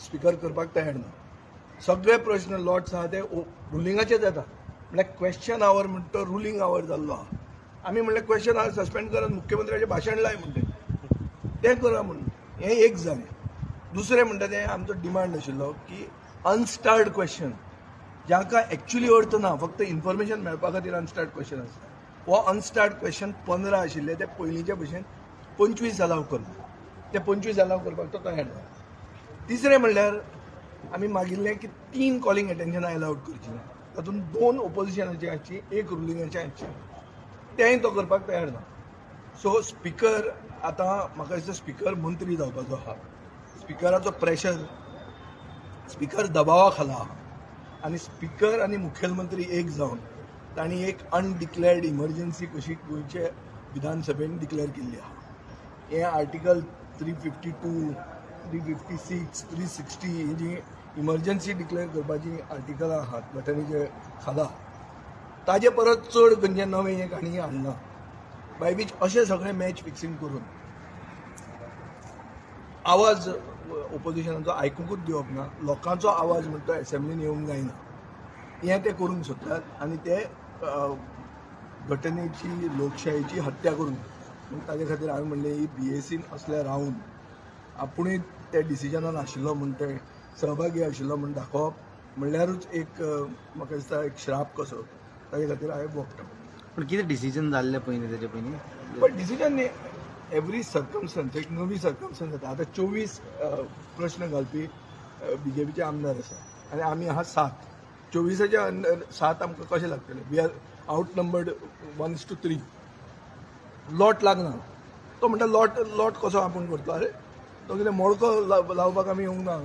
Speaker करपाक तयार ना. सगळे प्रश्न लॉट्स आहा ते रुलिंगाचेच येता. म्हणल्यार क्वेश्चन our म्हणटा तो रुलिंग our जाल्लो आहा. आमी म्हणलें क्वेश्चन our suspend करात, मुख्यमंत्र्याचें भाशण लाय म्हणटे तें करा म्हणून. हें एक जालें. दुसरें म्हणटा तें आमचो डिमांड आशिल्लो की अनस्टार्ड क्वेश्चन जांकां एक्चुली अर्थ ना, फक्त इन्फॉर्मेशन मेळपा खातीर अनस्टार्ड क्वेश्चन आसता, हो अनस्टार्ड क्वेश्चन 15 आशिल्ले ते पयलींच्या भशेन 25 अलाव करता, ते 25 अलाव करपाक तो तयार जाला. तिसरें म्हणल्यार आमी मागिल्लें की 3 कॉलिंग एटेन्शनां अलावड करचीं ना, तातूंत 2 ओपोजिशनाची आसची, 1 रुलिंगाची आसची, तेंय तो करपाक तयार ना. सो स्पीकर आतां म्हाका दिसता स्पीकर मंत्री जावपाचो आहा. स्पिकराचो प्रेशर, स्पीकर दबावा खाला आहा आनी स्पीकर आनी मुखेलमंत्री एक जावन तांणी एक अनडिक्लेअर्ड इमर्जन्सी कशी गोंयचे विधानसभेन डिक्लेअर केल्ली आहा. हें आर्टिकल 352, 356, 360 ही जी इमर्जन्सी डिक्लेअर करपाची आर्टिकलां आहात घटनेचे खाला, ताजे परत चड खंयचें नवें हें काणी हाडना, बाय वीच अशें सगळें मॅच फिक्सिंग करून आवाज ओपोजिशनाचो आयकुंकूच दिवप ना, लोकांचो आवाज म्हणटा एसेंब्लीन येवंक जायना, हें ते करूंक सोदतात आनी ते घटनेची लोकशायेची हत्या करूंक सोदतात. म्हूण ताजे खातीर हांवें म्हणलें ही बीएसीन असल्या रावन आपुणूय त्या डिसिजनान आशिल्लो म्हूण ते सहभागी आशिल्लो म्हूण दाखोवप म्हणल्यारूच एक म्हाका दिसता एक श्राप कसो. ताजे खातीर हांवें वॉकड आवट. पूण कितें डिसिजन जाल्लें पयलीं तेजे पयलीं? बट डिसिजन न्ही, एवरी सर्कमस्टन्स एक नवी सर्कमस्टन्स जाता. आतां 24 प्रश्न घालपी बीजेपीचे आमदार आसा आनी आमी आहा 7. 24च्या अंडर 7 आमकां कशें लागतले? We are outnumbered 1:3. Lot लागना. तो म्हणटा लॉट लॉट कसो आपूण करतलो? अरे तो कितें मोडको लावपाक आमी येवंक ना.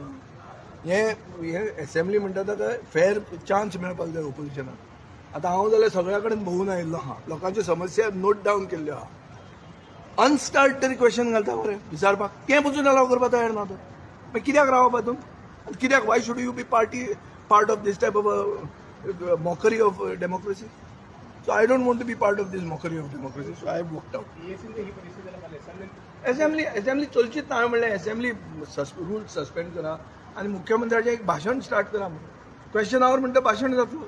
हें हें एसेंब्ली म्हणटा ताका फेर चान्स मेळपाक जाय ओपोजिशनाक. आतां हांव जाल्यार सगळ्या कडेन भोंवून आयिल्लो आहा, लोकांच्यो समस्या नोट डावन केल्ल्यो आहा. अनस्टार्ड तरी क्वेश्चन घालता मरे विचारपाक, तें पसून अलाव करपाक तयार ना तो. मागीर कित्याक रावप हातूंत? कित्याक why should you be part of this type of mockery of democracy? So I don't want to be part of this mockery of democracy, so I have walked out. Assembly assembly चलचीच ना. हांवें म्हणलें assembly rule suspend करा आनी मुख्यमंत्र्याचें एक भाशण start करा म्हणून. Question our म्हणटा भाशण जातलो.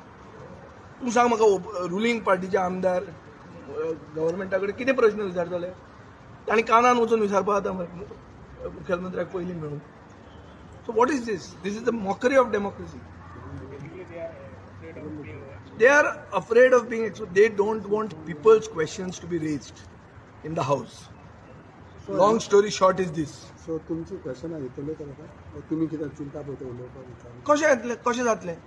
तूं सांग म्हाका, रुलिंग पार्टीचे आमदार गव्हर्मेंटा कडेन कितें प्रश्न विचारतले? तांणी कानान वचून विचारपाक जाता मुखेलमंत्र्याक पयलीं मेळून. So what is this? This is the mockery of democracy. They are afraid of being exposed. They don't want people's questions to be raised in the house. Long story short is this. So तुमची question येतले तर तुम्ही कितें चिंता पळय उलोवपाक कशें येतलें, कशें जातलें?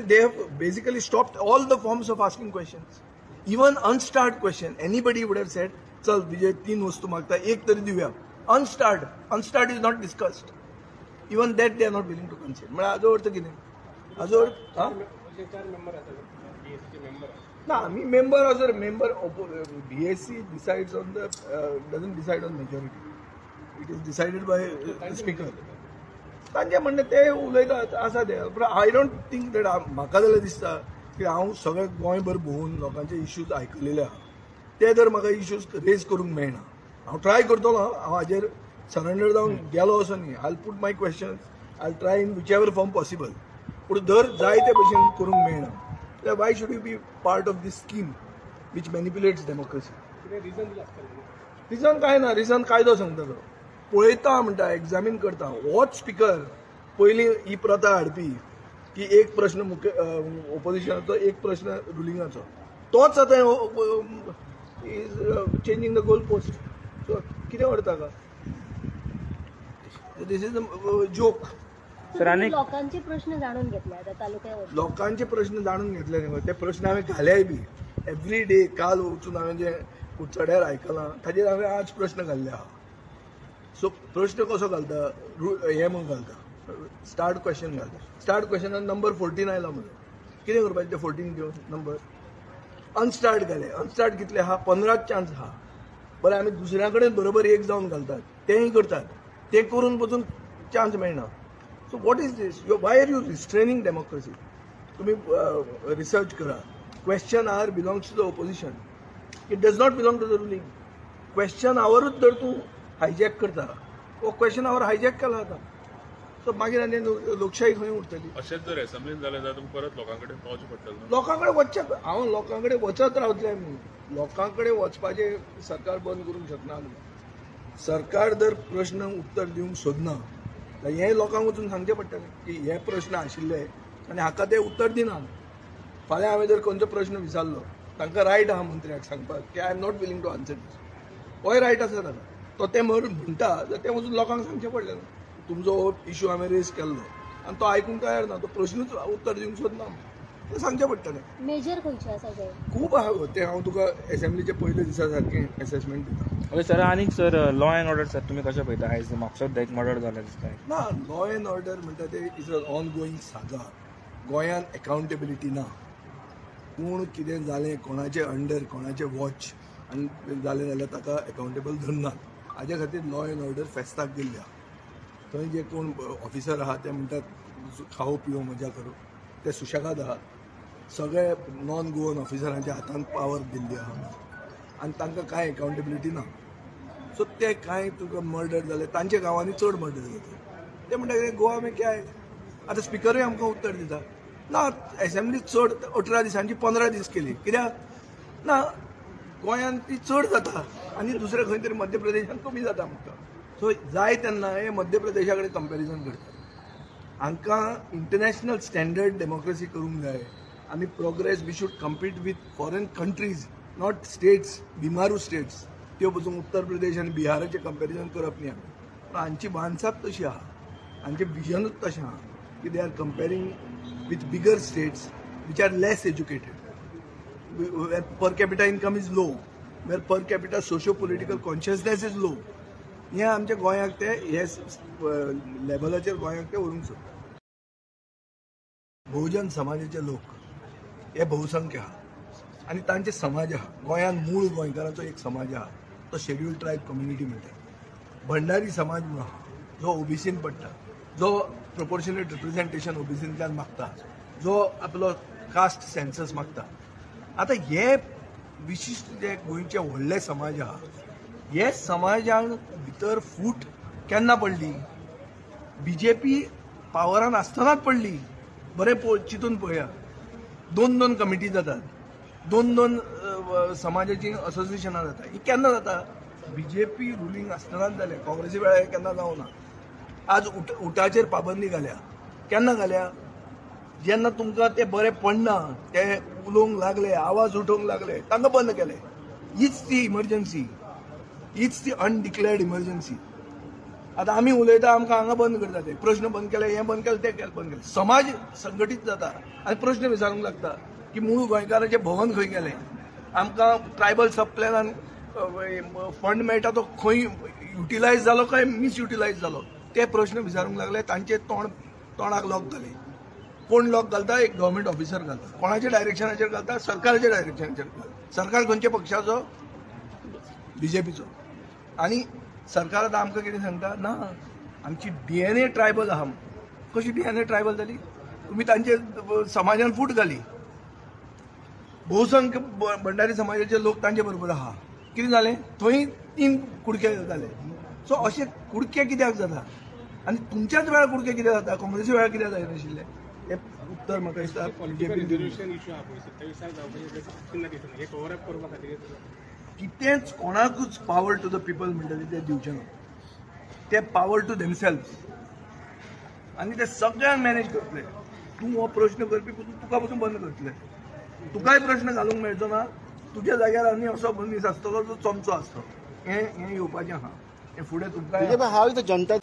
They have basically stopped all the forms of asking questions, even unstarred question. Anybody would have said चल विजय 3 वस्तू मागता, एक तरी दिवया. Unstarred, unstarred is not discussed. Even that they are not willing to consider. म्हळ्यार हाजो अर्थ कितें? हाजो अर्थ ना आमी मेंबर आसो, member BSc decides on the doesn't decide on majority, it is decided by speaker. तांचें म्हणणें ते उलयतात आसा ते, पूण I don't think that. म्हाका जाल्यार दिसता की हांव सगळें गोंयभर भोंवून लोकांचे इश्यूज आयकलेले आहा, ते जर म्हाका इश्यूज रेज करूंक मेळना, हांव ट्राय करतलो. हांव हाजेर सरेंडर जावन गेलो असो न्ही. I put my questions, I try in whichever form possible. पूण जर जाय ते भशेन करूंक मेळना जाल्यार why should you be part of this scheme which manipulates democracy? Reason कांय ना, रिजन कायदो सांगता तो. पळयता म्हणटा, एग्जामीन करता. होच स्पीकर पयलीं ही प्रथा हाडपी की एक प्रश्न मुख्य ओपोजिशनाचो, एक प्रश्न रुलिंगाचो, तोच आतां is changing the goal post. So कितें अर्थ हाका? This is a joke. लोकांचे प्रश्न जाणून घेतले आता तालुक्यावर, लोकांचे प्रश्न जाणून घेतले न्ही, ते प्रश्न हांवें घाल्याय बी एवरी डे. काल वचून हांवें जे कुडचड्यार आयकलां ताजेर हांवें आज प्रश्न घाल्ले आहा. सो प्रश्न कसो घालता? हें म्हूण घालता, स्टार्ट क्वेश्चन घालता. स्टार्ट क्वेश्चनान नंबर 14 आयला मरे, कितें करपाचें ते 14 घेवन नंबर अनस्टार्ट घाले. अनस्टार्ट कितले आहा? 15 चान्स आहा. बरें, आमी दुसऱ्या कडेन बरोबर एक जावन घालतात, तेंय करतात, तें करून पसून चान्स मेळना. So what is this? Why are you restraining democracy? तुम्ही रिसर्च करा. Question hour belongs to the opposition, it does not belong to the ruling. Question आवरूच जर तूं हायजॅक करता, हो क्वेश्चन our hijack केला आतां. सो मागीर आनी लोकशाही खंय उरतली? अशेंच जर असेंब्लीन जालें जाल्यार तुमकां परत लोकां कडेन पावचें पडटलें. लोकां कडेन वचचें, हांव लोकां कडेन वचत रावतलें म्हणून लोकां कडेन वचपाचें सरकार बंद करूंक शकना. सरकार जर प्रश्न उत्तर दिवंक सोदना जाल्यार हें लोकांक वचून सांगचें पडटलें की हे प्रश्न आशिल्ले आनी हाका ते उत्तर दिना. फाल्यां हांवें जर खंयचो प्रश्न विचारलो तांकां रायट आहा मंत्र्याक सांगपाक की I am not willing to answer this. होय रायट आसा ताका, तो तें म्हणटा जाल्यार तें वचून लोकांक सांगचें पडलें न्हू. तुमचो हो इशू हांवें रेज केल्लो आनी तो आयकूंक तयार ना, तो प्रश्नूच उत्तर दिवंक सोदना, तें सांगचें पडटलें. मेजर खंयचे आसा ते खूब आहा ते हांव तुका एसेंब्लीचे पयले दिसा सारकें एसेसमेंट दिता. ओके सर, आनीक sir law and order sir तुमी कशें पळयता? आयज म्हापशात एक मर्डर जालें दिसता. ना, लॉ एंड ऑर्डर म्हणटा ते is a ongoing saga. गोंयांत एकाउंटेबिलिटी ना. कोण कितें जालें, कोणाचे अंडर, कोणाचे वॉच आनी जालें जाल्यार ताका एकाउंटेबल धरनात. हाजे खातीर लॉ एंड ऑर्डर फेस्ताक गेल्ली आहा. थंय जे कोण ऑफिसर आहा ते म्हणटात खाओ पियो मजा करो, ते सुशेगाद आहात. सगळे नॉन गोवन ऑफिसरांच्या हातान पावर दिल्ली आहा आनी तांकां कांय एकाउंटेबिलिटी ना. सो ते कांय तुका मर्डर जाले तांच्या गांवांनी चड मर्डर जाता, ते म्हणटा कितें गोवा में क्या है. आतां स्पिकरूय आमकां उत्तर दिता ना एसेंब्ली चड 18 दिसांची 15 दीस केली कित्याक ना गोंयांत ती चड जाता आनी दुसरे खंय तरी मध्य प्रदेशांत कमी जाता म्हणटा. सो जाय तेन्ना हे मध्य प्रदेशा कडेन कंपेरिजन करतात. हांकां इंटरनॅशनल स्टँडर्ड डेमोक्रेसी करूंक जाय. आमी progress we should compete with foreign countries, not states, बिमारू states. त्यो पसून उत्तर प्रदेश आनी बिहाराचें कंपेरिजन करप न्ही आमी. पूण हांची वान्साच तशी आहा, हांचें विजनूच तशें आहा की they are comparing with bigger states which are less educated, where per capita income is low, where per capita socio political consciousness is low. हें आमच्या गोंयाक ते हे लेवलाचेर गोंयाक ते व्हरूंक सोदतात. बहुजन समाजाचे लोक हे बहुसंख्य आहा आनी तांचे समाज आहा. गोंयांत मूळ गोंयकारांचो एक समाज आहा, तो शेड्युल्ड ट्रायब कम्युनिटी म्हणटा. भंडारी समाज म्हणून आहा जो ओबीसीन पडटा, जो प्रोपोर्शनेट रिप्रेझेंटेशन ओबीसींतल्यान मागता, जो आपलो कास्ट सेन्सस मागता. आतां हे विशिश्ट जे गोंयचे व्हडले समाज आहा, हे समाजान भितर फूट केन्ना पडली? बीजेपी पावरान आसतनाच पडली. बरें चिंतून पळया, दोन दोन कमिटी जातात, दोन दोन समाजाची असोसिएशनां जाता. ही केन्ना जाता? बीजेपी रुलींग आसतनाच जालें. काँग्रेसी वेळार केन्ना जावना. आज उटाचेर पाबंदी घाल्या, केन्ना घाल्या? जेन्ना तुमकां ते बरें पडना, ते उलोवंक लागले, आवाज उठोवंक लागले, तांकां बंद केले. हीच ती इमर्जन्सी, हीच ती अनडिक्लेअर्ड इमर्जन्सी. आतां आमी उलयता, आमकां हांगा बंद करता, ते प्रश्न बंद केले, हें बंद केलें, तें बंद केलें. समाज संघटीत जाता आनी प्रश्न विचारूंक लागता की मूळ गोंयकाराचें भवन खंय गेलें? आमकां ट्रायबल सब प्लॅनान फंड मेळटा तो खंय युटिलायज जालो काय मिसयुटिलायज जालो? ते प्रश्न विचारूंक लागले. तांचे तोंडाक लॉक घाले. कोण लॉक घालता? एक गव्हर्मेंट ऑफिसर घालता. कोणाच्या डायरेक्शनाचेर घालता? सरकाराच्या डायरेक्शनाचेर घालता. सरकार खंयच्या पक्षाचो? बीजेपीचो. आनी सरकार आतां आमकां कितें सांगता? ना, आमची डीएनए ट्रायबल आहा. कशी डीएनए ट्रायबल जाली? तुमी तांचे समाजान फूट घाली. बहुसंख्य भंडारी समाजाचे लोक तांचे बरोबर आहा. कितें जालें? थंय 3 कुडके जाले. सो अशे कुडके कित्याक जाता? आनी तुमच्याच वेळार कुडके कित्याक जाता? काँग्रेसी वेळार कित्याक जायनाशिल्लें? हें उत्तर म्हाका दिसता कितेंच कोणाकूच पावर टू the people म्हणटा ते दिवचें ना. ते पावर टू देमसेल्फ आनी ते सगळ्यांक मॅनेज करतले. तूं हो प्रश्न करपी तुका पसून बंद करतले. तुकाय प्रश्न घालूंक मेळचो ना. तुज्या जाग्यार आनी असो मनीस आसतलो जो चमचो आसतलो. हें येवपाचें आहा, हें फुडें तुमकां जनता.